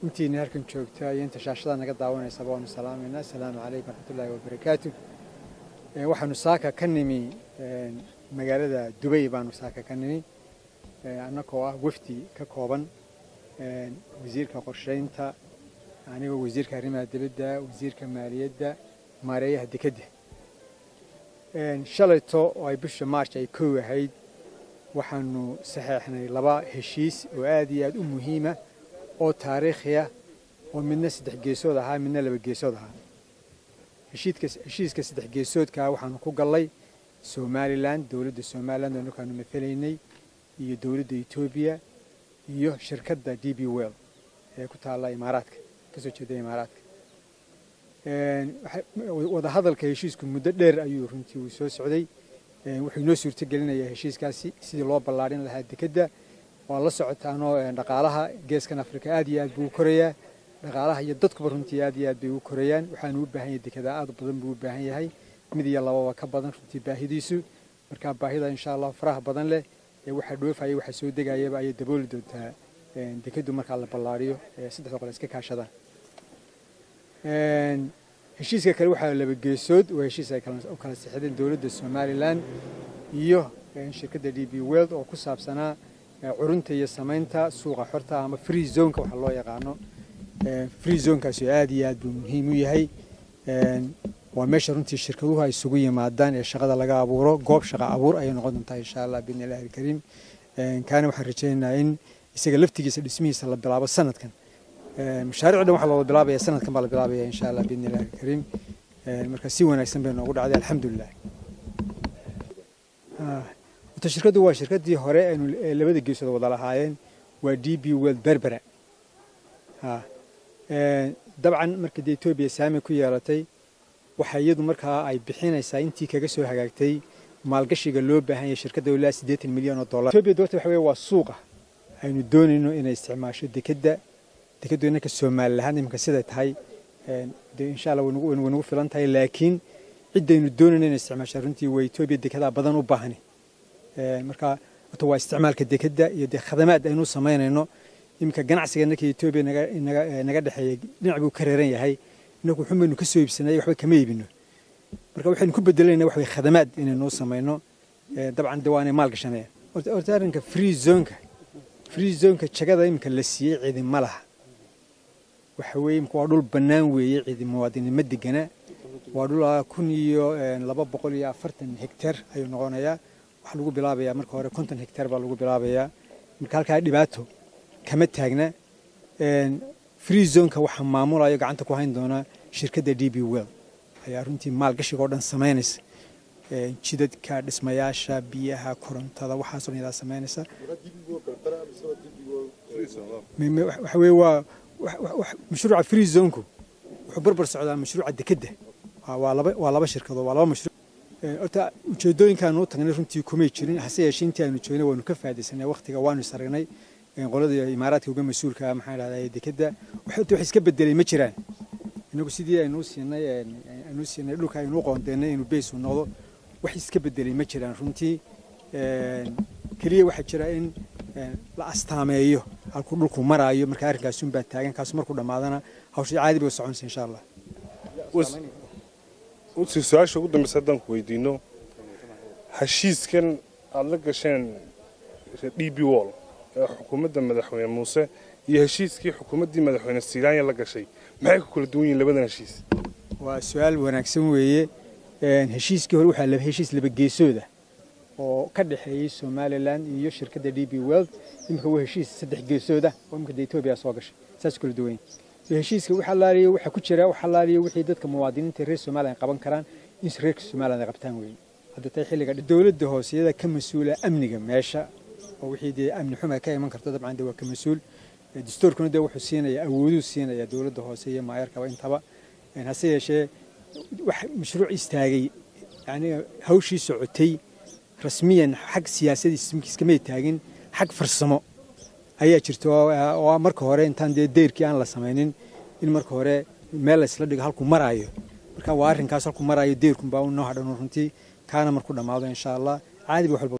Intiina halkan joogta iyo inta shaashada naga daawanaysaba waanu salaamaynaa. Asalaamu calaykum waraxmatullaahi wabarakaatu. Waxaanu saaka ka nimi magaalada Dubay baanu saaka ka nimi, annagoo ah wafdi ka kooban wasiirka qorsheynta, anigoo wasiirka arrimaha dibadda, wasiirka maaliyadda, maareeyaha dekedda. Shalayto oo ay bisha March ay 1 ahayd waxaanu saxeexnay 2 heshiis oo aad iyo aad u muhiima oo taariikhi ah, oo midna 3 geesood ahaa, midna 2 geesood ahaa. Heshiiska 3 geesoodka waxaanu ku gallay Somaliland, dowladda Somaliland oo ninkaanu matalaynay, iyo dowladda Ethiopia iyo shirkadda DP World ee ku taalla Imaaraadka, ka soo jeeda Imaaraadka. Wada hadalka heshiisku muddo dheer ayuu runtii uu soo socday. Wuxuu inoo suurtagelinayaa heshiiskaasi sidii loo ballaarin lahaa dekedda. Waa la socotaanoo dhaqaalaha geeskan Afrika aad iyo aad buu u korayaa, dhaqaalaha iyo dadkuba runtii aad iyo aad bay u korayaan. Waxaanu u baahan yahay dekeda aad badan buu u baahan yahay, mid iyo lababa ka badan runtii baahidiisu. Marka baahida insha Allah faraha badan leh ee waxa dhoofaya waxa soo degayaba ayay dabooli doontaa dekeddu marka la ballaariyo saddexda qole iska kaashadaan. Heshiiska kale waxaa 2 geesood, waa heshiis ay u kala saxiixdeen dowladda Somaliland iyo shirkadda DP World oo ku saabsanaa curunta iyo samaynta suuqa xorta ama free zone-ka waxa loo yaqaano. Free zone-kaasi aad iyo aad buu muhiim u yahay. Waa meesha runtii shirkaduhu ay isugu yimaadaan ee shaqada laga abuuro, goob shaqo abuur ayay noqon doontaa insha Allah biidnillahi alkariim. Kaana waxaan rajaynaynaa in isaga laftigiisa dhismihiisa la bilaabo sanadkan. Mashaariicdan waxaa loo bilaabaya sanadkan baa la bilaabaya insha Allah biidnillahi alkariim. Marka si wanaagsan bay noogu dhacday alxamdulillah. Horta shirkaddu waa shirkaddii hore aynu labada geesood wada lahaayeen, waa DP World Berbera. Dabcan markii dee Ethiopia saami ku yeelatay, waxa iyadu markaa ay bixinaysaa intii kaga soo hagaagtay maalgashiga loo baahan yahay shirkadda ilaa 80 milyan oo dollar. Ethiopia doorta waxa weeye waa suuqa aynu doonayno inay isticmaasho dekedda. Dekeddu innaka Soomaali ahaan iminka siday tahay dee insha Allah way nagu filan tahay, laakiin ciddaynu doonayno inay isticmaasho runtii waa Ethiopia, dekedaa badan u baahani. Marka horta waa isticmaalka dekedda iyo dee khadamaad aynu samaynayno. Iminka ganacsiga innaka Ethiopia naga dhexeeya dhinac buu ka reeran yahay, innagu wuxuun baynu ka soo iibsanay, waxba kama iibino. Marka waxaynu ku bedelanayna waxa weeye khadamaad inaynoo samayno. Dabcan dee waanay maal gashanayaan. Horta arrinka free zone-ka, free zone-ka jagada iminka la siiyey cidi ma laha. Waxa weeye imika waa dhul bannaan weeye, cidi muwaadiniin ma degana. Waa dhul 1240 hektar ayuu noqonayaa. Waxaa lagu bilaabayaa marka hore 50 hektar baa lagu bilaabayaa. Marka halkaa dhibaato kama taagna. Free zone-ka waxaa maamulayo gacanta ku hayn doona shirkadda DP World ayaa runtii maalgashiga oo dhan samaynaysa, jidadka, dhismayaasha, biyaha, korontada, waxaasoo dhan iyadaa samaynaysa. Waxa weeye waa mashruuca free zone-ku wuxuu barbar socdaa mashruuca dekedda. Waa laba shirkadood, waa laba mashruuc. Horta ujeedooyinkaanu u tagnay runtii kumay jirin, hase yeeshee intii aanu joognay waanu ka faa'iidaysanay waqtiga, waanu is aragnay qolada Imaaraadka uga mas-uulka ah, maxaan idhahdaa, dekedda. Wax iska bedelay ma jiraan. Inagu sidii aynu siinay dhulka aynu u qoondeynay inuu beys u noqdo, wax iska bedelay ma jiraan runtii. Keliya waxaa jira in la astaameeyo halkuu dhulku maraayo. Marka arrinkaasi unbaa taagan, kaasu markuu dhammaadana hawsha caadi bay u soconaysa insha Allah. Usi su-aasha ugu dambaysa haddaan ku weydiino, heshiiskan aada la gasheen DP World ee xukuumadda madaxweyne Muuse iyo heshiiskii xukuumaddii madaxweyne Silaanya la gashay, maxay ku kala duwan yihiin labadan heshiis? Waa su-aal wanaagsan weeye. Heshiiskii hore waxaa heshiis laba geesooda oo ka dhexeeyey Somaliland iyo shirkadda DP World. Imika waa heshiis 3 geesooda oo imika dee Ethiopia soo gashay, saas kala duwan yihiin. Heshiiska waxa laaliyo waxa ku jira waxa laaliyo wixii dadka muwaadiniinta reer Somaliland qaban karaan in reerka Somaliland ay qabtaan weeye. Hadda tay xilliga dowladda hoose iyada ka mas-uula amniga meesha, oo wixii dee amni xuma ka iman karto dabcan dee waa ka mas-uul. Dastuurkuna dee wuxuu siinaya awooduu siinaya dowladda hoose iyo maayarkaba intaba. Hase yeeshee wax mashruuc istaagay, yani hawshii socotay rasmiyan xag siyaasadii iskamay taagin, xag farsamo ayaa jirta oo marka hore intaan dee deyrkii aan la samaynin in marka hore meel la isla dhigo halkuu maraayo. Marka waa arrinkaas halkuu maraayo deyrkunbaa u noo hadhan runtii, kaana markuu dhammaado insha Allah caadi ba wax walba.